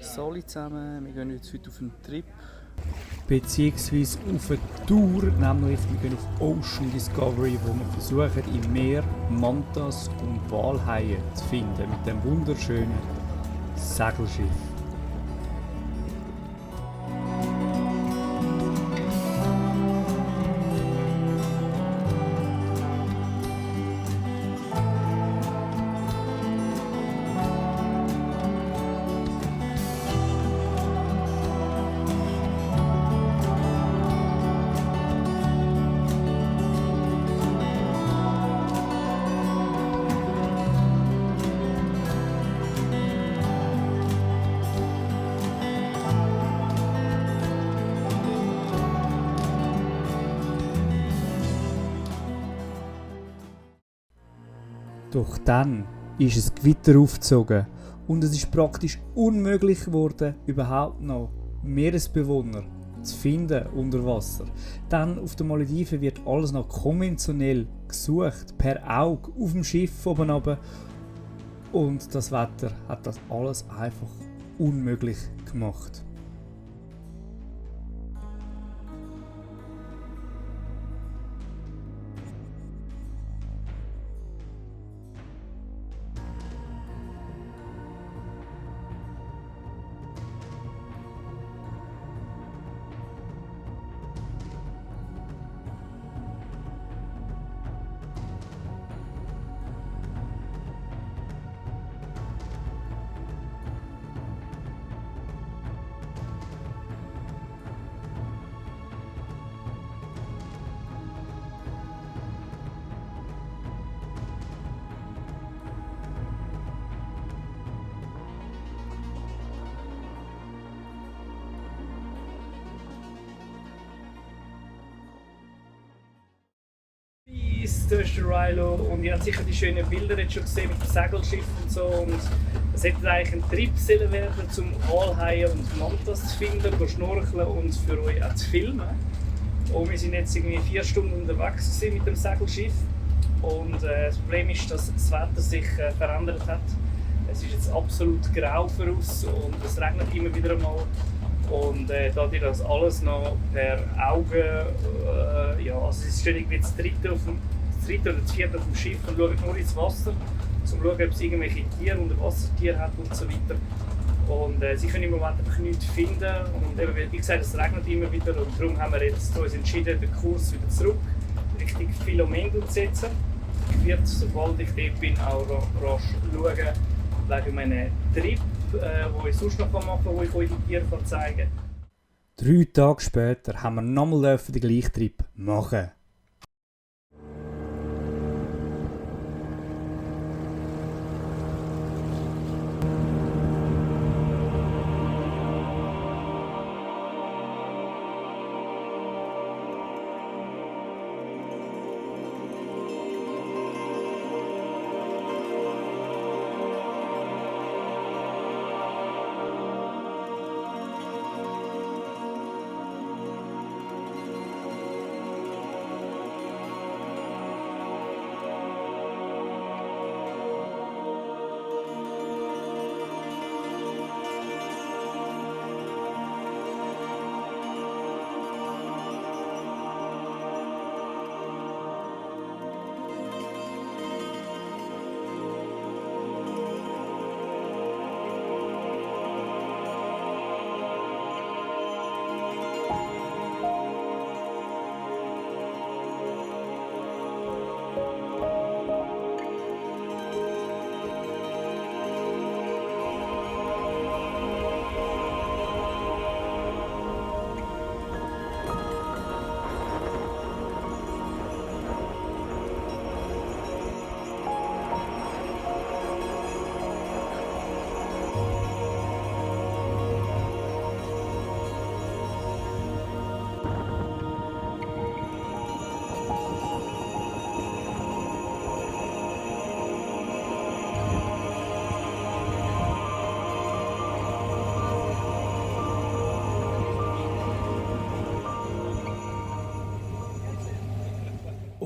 Sali zusammen, wir gehen jetzt heute auf einen Trip. Beziehungsweise auf eine Tour, nämlich wir gehen auf Ocean Discovery, wo wir versuchen im Meer Mantas und Walhaie zu finden mit dem wunderschönen Segelschiff. Doch dann ist es Gewitter aufgezogen und es ist praktisch unmöglich geworden, überhaupt noch Meeresbewohner zu finden unter Wasser. Dann auf den Malediven wird alles noch konventionell gesucht, per Auge, auf dem Schiff oben runter. Und das Wetter hat das alles einfach unmöglich gemacht. Da ist der Rilo und ihr habt sicher die schönen Bilder jetzt schon gesehen mit dem Segelschiff und so. Und es hätte eigentlich ein Trip werden, um Walhaie und Mantas zu finden, zu schnorcheln und für euch auch zu filmen. Und wir sind jetzt irgendwie 4 Stunden unterwegs mit dem Segelschiff. Und das Problem ist, dass das Wetter sich verändert hat. Es ist jetzt absolut grau voraus und es regnet immer wieder einmal. Und da ihr das alles noch per Auge, also es ist schon irgendwie das dritte oder das vierte auf dem Schiff und schaut nur ins Wasser, um zu schauen, ob es irgendwelche Tiere, Unterwassertiere hat und so weiter. Und sie können im Moment einfach nichts finden. Und eben, wie gesagt, es regnet immer wieder und darum haben wir jetzt uns entschieden, den Kurs wieder zurück Richtung Filomeno zu setzen. Ich werde, sobald ich dort bin, auch rasch schauen wegen meinem Trip, den ich sonst noch machen kann, wo ich euch die Tiere zeigen kann. 3 Tage später haben wir nochmal den gleichen Trip machen.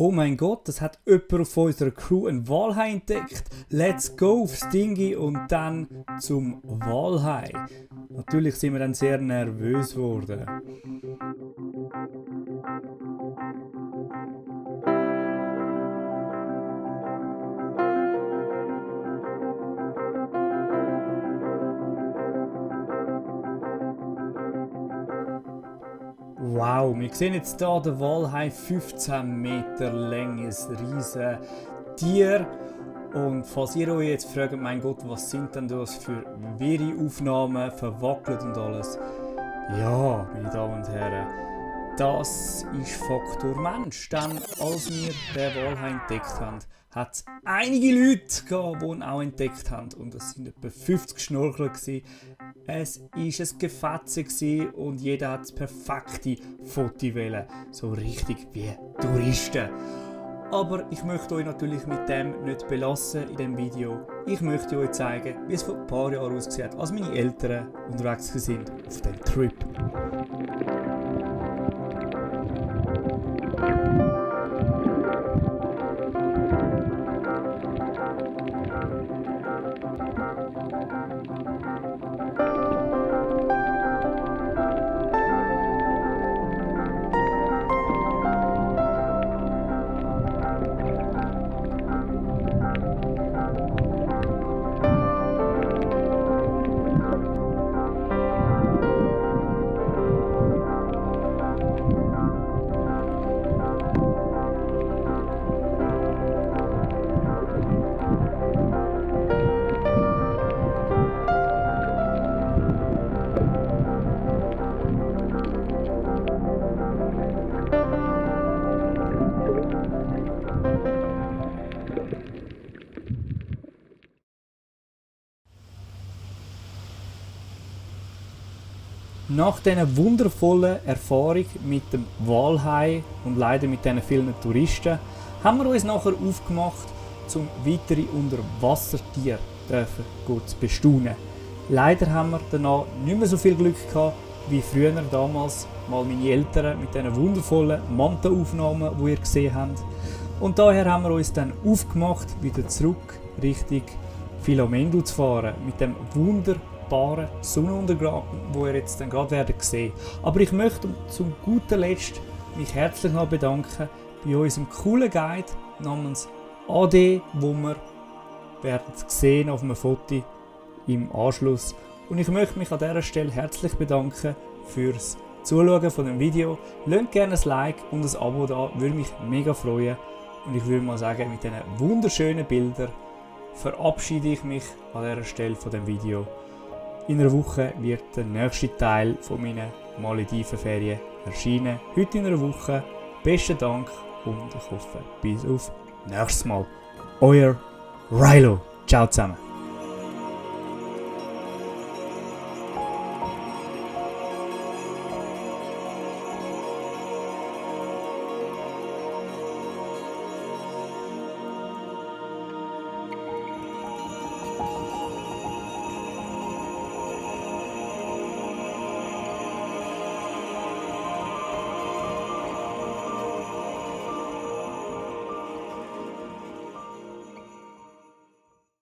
oh mein Gott, das hat jemand auf unserer Crew einen Walhai entdeckt. Let's go aufs Dingi und dann zum Walhai. Natürlich sind wir dann sehr nervös geworden. Wow, wir sehen jetzt hier den Walhai, 15 Meter länges riesen Tier. Und falls ihr euch jetzt fragt, mein Gott, was sind denn das für wirre Aufnahmen, verwackelt und alles? Ja, meine Damen und Herren, das ist Faktor Mensch. Denn als wir den Walhai entdeckt haben, hat es einige Leute gehabt, die ihn auch entdeckt haben. Und das sind etwa 50 Schnorchler gewesen. Es war ein Gefetze gewesen und jeder hat das perfekte Foto wollen. So richtig wie Touristen. Aber ich möchte euch natürlich mit dem nicht belassen in diesem Video. Ich möchte euch zeigen, wie es vor ein paar Jahren ausgesehen hat, als meine Eltern unterwegs sind auf dem Trip. Nach dieser wundervollen Erfahrung mit dem Walhai und leider mit diesen vielen Touristen haben wir uns nachher aufgemacht, um weitere Unterwassertiere zu bestaunen. Leider haben wir danach nicht mehr so viel Glück gehabt, wie früher damals mal meine Eltern mit diesen wundervollen Manta-Aufnahmen, die ihr gesehen habt. Und daher haben wir uns dann aufgemacht, wieder zurück Richtung Filomeno zu fahren, mit dem wunderbaren Sonnenuntergang, wo ihr jetzt dann gerade werdet sehen. Aber ich möchte zum guten Letzt mich herzlich noch bedanken bei unserem coolen Guide namens AD, wo wir werden sehen auf einem Foto im Anschluss. Und ich möchte mich an dieser Stelle herzlich bedanken fürs Zuschauen von dem Video. Lasst gerne ein Like und ein Abo da, würde mich mega freuen. Und ich würde mal sagen, mit diesen wunderschönen Bildern verabschiede ich mich an dieser Stelle von dem Video. In einer Woche wird der nächste Teil von meinen Maledivenferien erscheinen. Heute in einer Woche. Besten Dank und ich hoffe, bis auf nächstes Mal. Euer Rilo. Ciao zusammen.